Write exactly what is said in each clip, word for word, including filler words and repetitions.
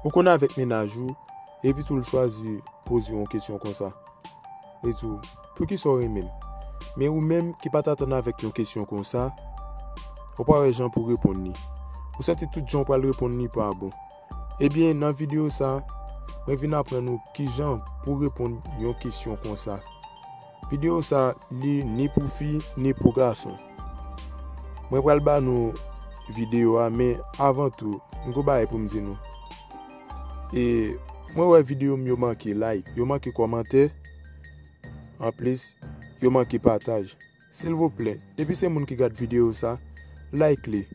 Ou konn avèk mennaj ou, epi tou l chwazi poze w yon kesyon konsa. Li di w, "Poukisa w renmen m?" Men ou menm ki pa t atann avèk yon kesyon konsa, ou pa wè jan pou w reponn li. Ou santi tout jan w pral reponn li pa bon. Ebyen, nan videyo sa, mwen vin aprann ou kijan pou w reponn yon kesyon konsa. Videyo sa, li ni pou fi, ni pou gason. Mwen pral ba nou videyo a, men avan tou, m gon bagay pou m di nou. E mwen wè videyo m yo manke like, yo manke kòmantè, anplis, yo manke pataj. Silvouplè, depi se moun ki gad videyo sa, like li,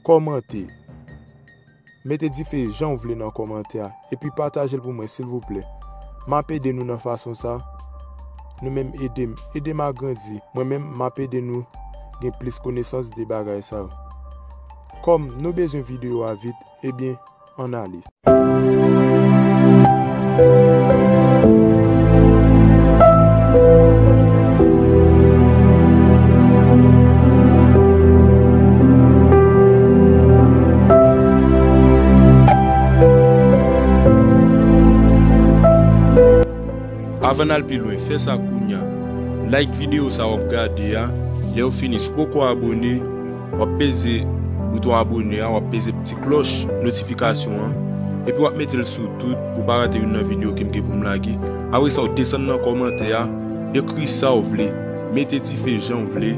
kòmante, mete dife jan w vle nan kòmantè a, epi pataje l pou mwen, silvouplè. M ap ede nou nan fason sa, nou menm ede m, ede m agrandi. Mwen menm, m ap ede nou gen plis konesans de bagay sa yo. Kòm nou bezwen videyo a vit, ebyen, ann ale. Avan n al pi lwen, fè sa kounya. Like videyo sa w ap gade a. Lè w fini, si w poko abone, w ap peze bouton abone a, w ap peze ti klòch notifikasyon an, epi w ap mete l sou tout pou w pa rate youn nan videyo ke m gen pou m lage. Apre sa, w desann nan kòmantè a, ekri sa w vle, mete dife jan w vle.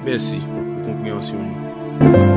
Mèsi pou konpreyansyon nou.